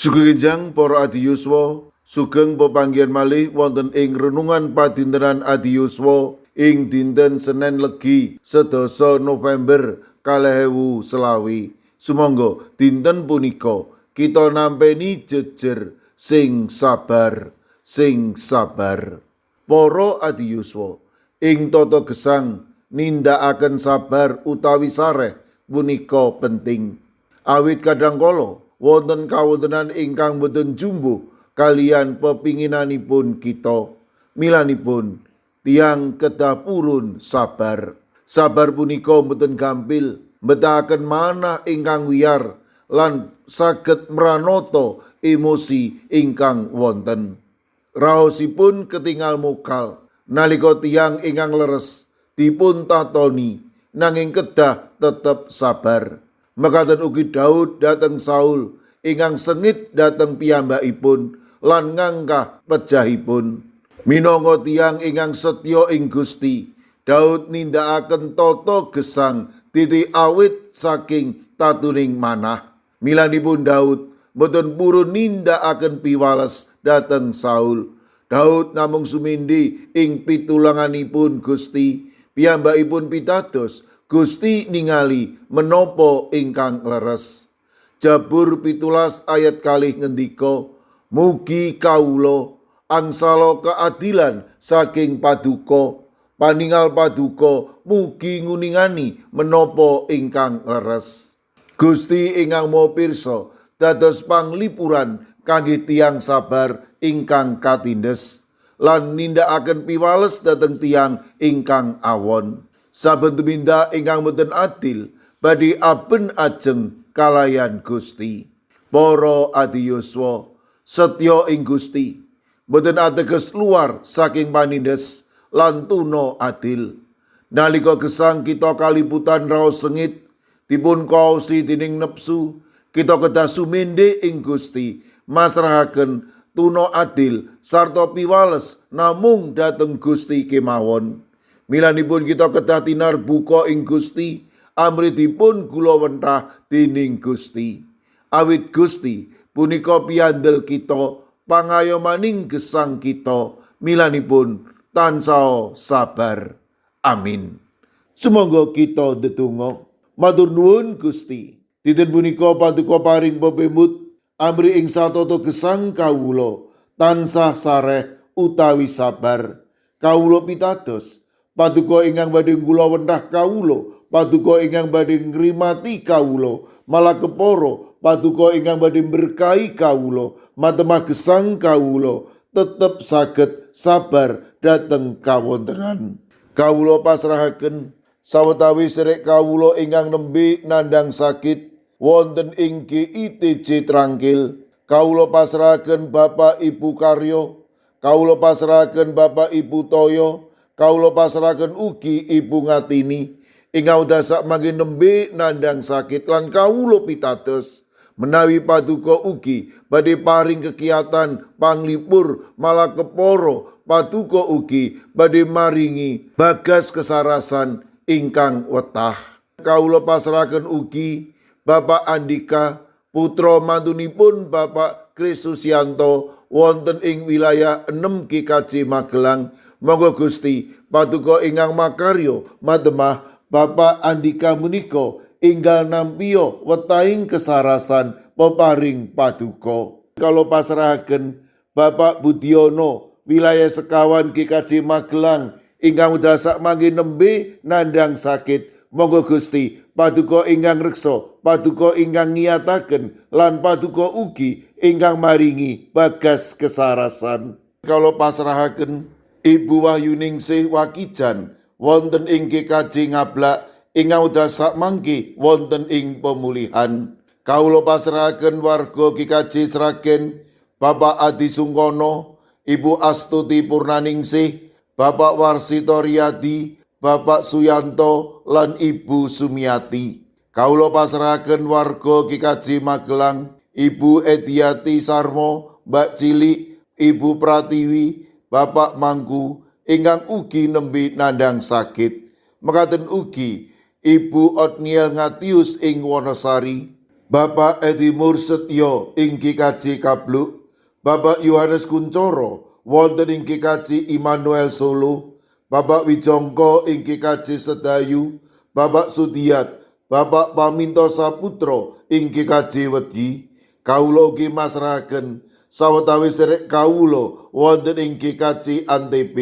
Sugeng enjang para adiyuswa, sugeng pepanggihan malih wonten ing renungan padintenan adiyuswa ing dinten Senen Legi 10 November 2025. Sumangga dinten punika kita nampeni jejer sing sabar, sing sabar. Para adiyuswa, ing tata gesang nindakaken sabar utawi sareh punika penting. Awit kadhangkala wonten kawontenan ingkang boten jumbuh kaliyan pepinginanipun kita. Milanipun tiyang kedah purun sabar. Sabar punika boten gampil, mbetahaken manah ingkang wiyar lan saged mranata emosi ingkang wonten. Raosipun ketingal mokal nalika tiyang ingkang leres dipun tatoni nanging kedah tetep sabar. Mekaten ugi Daud dhateng Saul ingkang sengit dhateng piyambakipun lan ngangkah pejahipun. Minangka tiyang ingkang setya ing Gusti, Daud nindakaken tata gesang titi awit saking tatuning manah. Milanipun Daud boten purun nindakaken piwales dhateng Saul. Daud namung sumindi ing pitulanganipun Gusti, piyambakipun pitados Gusti ningali menapa ingkang leres. Jabur 17 ayat 2 ngendika, mugi kawula angsala keadilan saking paduka, paningal paduka mugi nguningani menapa ingkang leres. Gusti ingkang Maha Pirsa dados panglipuran kangge tiyang sabar ingkang katindes lan nindakaken piwales dhateng tiyang ingkang awon. Saben tumindak ingkang boten adil badhe aben ajeng kalayan Gusti. Para adiyuswa, setya ing Gusti boten ateges luar saking panindes lan tuna adil. Nalika gesang kita kaliputan raos sengit dipun kaosi dening nepsu, kita kedah sumende ing Gusti, masrahaken tuna adil sarta piwales namung dhateng Gusti kemawon. Milanipun kita kedah tinarbuka ing Gusti, amrih dipun gulawentah dening Gusti. Awit Gusti punika piandel kita, pangayomaning gesang kita, milanipun tansah sabar. Amin. Sumangga kita ndedonga. Matur nuwun Gusti. Dinten punika paduka paring pepemut amrih ing satata gesang kawula tansah sareh utawi sabar. Kawula pitados paduka ingkang badhe kula wentah kawula, paduka ingkang badhe ngrimati kawula, malah kepara paduka ingkang badhe berkahi kawula, matemah gesang kawula tetep saged sabar dhateng kawontenan. Kawula pasrahaken sawetawis sedherek kawula ingkang nembe nandhang sakit wonten ing GITJ Trangkil. Kawula pasrahaken Bapak Ibu Karyo, kawula pasrahaken Bapak Ibu Toyo, kawula pasrahaken ugi Ibu Ngatini ingkang sak mangke nembe nandhang sakit lan kawula pitados menawi paduka ugi badhe paring kekiatan panglipur malah kepara paduka ugi badhe maringi bagas kesarasan ingkang wetah. Kawula pasrahaken ugi Bapak Andika putra mantunipun Bapak Kristusianto wonten ing wilayah 6 GKJ Magelang. Monggo Gusti paduka ingkang makarya matemah Bapak Andika menika enggal nampiya wetahing kesarasan peparing paduka. Kawula pasrahaken Bapak Budiono wilayah sekawan GKJ Magelang ingkang wekdal sakmangke nembe nandhang sakit. Monggo Gusti paduka ingkang reksa, paduka ingkang ngiyataken lan paduka ugi ingkang maringi bagas kesarasan. Kawula pasrahaken Ibu Wahyuningsih Wakijan wonten ing GKJ Ngablak ingkang wekdal sakmangke wonten ing pemulihan. Kawula pasrahaken warga GKJ Sragen, Bapak Adi Sungkono, Ibu Astuti Purnaningsih, Bapak Warsito Riyadi, Bapak Suyanto lan Ibu Sumiati. Kawula pasrahaken warga GKJ Magelang, Ibu Ediati Sarmo, Mbak Cilik, Ibu Pratiwi, Bapak Mangku ingkang ugi nembe nandhang sakit. Mekaten ugi Ibu Otniel Ngatius ing Wonosari. Bapak Edi Mursetyo ing GKJ Kabluk, Bapak Yohanes Kuncoro wonten ing GKJ Immanuel Solo, Bapak Wijongko ing GKJ Sedayu, Bapak Sudiat, Bapak Paminto Saputro ing GKJ Wedi. Kawula ugi masrahaken sawetawis sedherek kawula wonten ing GKJ Antp,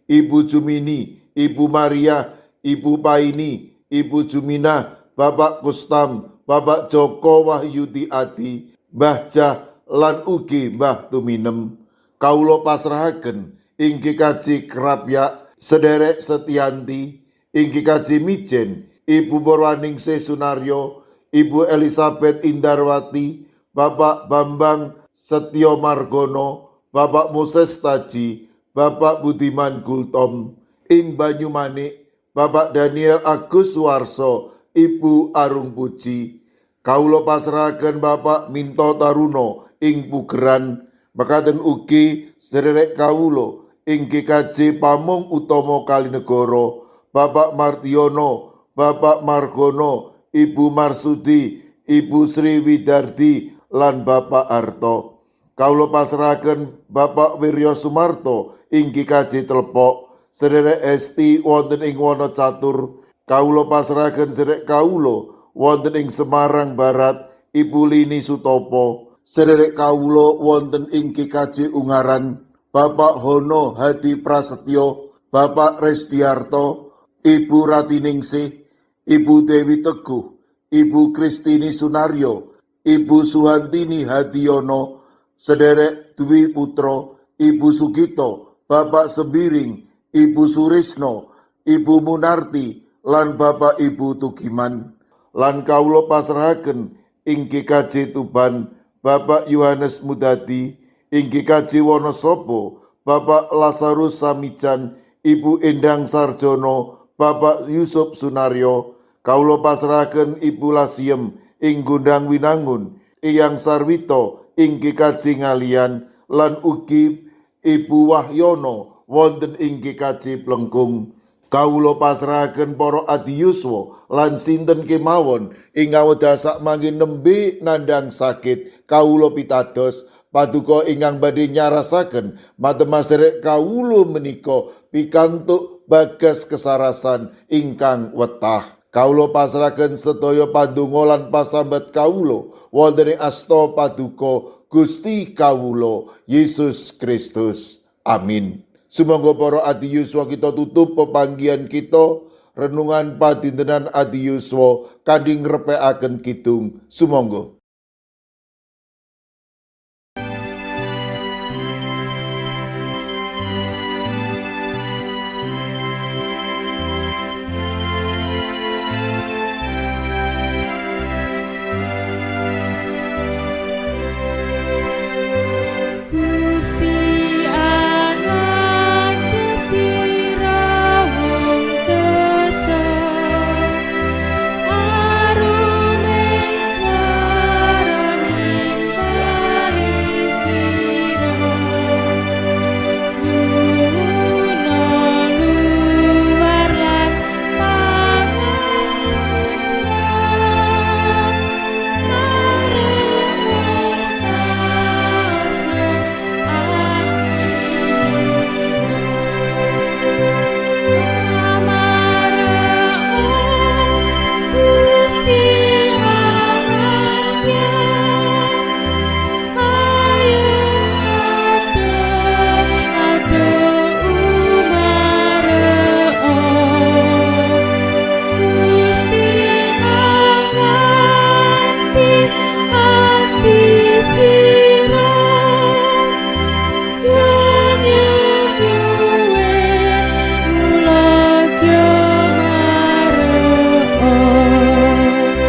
Ibu Jumini, Ibu Maria, Ibu Paini, Ibu Jumina, Bapak Kustam, Bapak Joko Wahyudi Adi, Mbah Jah lan ugi Mbah Tuminem. Kawula pasrahaken ing GKJ Krapyak sederek Setianti, ing GKJ Mijen, Ibu Purwaningsih Sunaryo, Ibu Elizabeth Indarwati, Bapak Bambang Setyo Margono, Bapak Moses Taji, Bapak Budiman Gultom, ing Banyumanik, Bapak Daniel Agus Suwarso, Ibu Arung Puji. Kawula pasrahaken Bapak Minto Taruno ing Pugeran, mekaten ugi sederek kawula ing GKJ Pamong Utomo Kalinegoro, Bapak Martiono, Bapak Margono, Ibu Marsudi, Ibu Sri Widardi, lan Bapak Arto. Kawula pasrahaken Bapak Wiryo Sumarto ing GKJ Telepok, sederek Esti wonten ing Wonocatur. Kawula pasrahaken sederek kawula wonten ing Semarang Barat, Ibu Lini Sutopo, sederek kawula wonten ing GKJ Ungaran, Bapak Hono Hadi Prasetyo, Bapak Resdiarto, Ibu Ratiningsih, Ibu Dewi Teguh, Ibu Kristini Sunaryo, Ibu Suhantini Hadiono, sederek Dwi Putro, Ibu Sugito, Bapak Sembiring, Ibu Surisno, Ibu Munarti, lan Bapak Ibu Tugiman. Lan kawula pasrahaken ing GKJ Tuban, Bapak Yohanes Mudadi, ing GKJ Wonosobo, Bapak Lazarus Samijan, Ibu Endang Sarjono, Bapak Yusuf Sunaryo. Kawula pasrahaken Ibu Lasiem ing Gondang Winangun, Eyang Sarwito ing GKJ Ngalian, lan ugi Ibu Wahyono wonten ing GKJ Plengkung. Kawula pasrahaken para adiyuswa lan sinten kemawon ing awedasak mangke nembe nandhang sakit. Kawula pitados paduka ingkang badhe nyarasaken matemaserek sederek kawula menika pikantuk bagas kesarasan ingkang wetah. Kawula pasrahaken sedaya pandonga lan pasambat kawula wonten ing asta paduka Gusti kawula Yesus Kristus. Amin. Sumangga para adiyuswa, kita tutup pepanggihan kita renungan padintenan adiyuswa kanthi ngrepekaken kidung. Sumangga.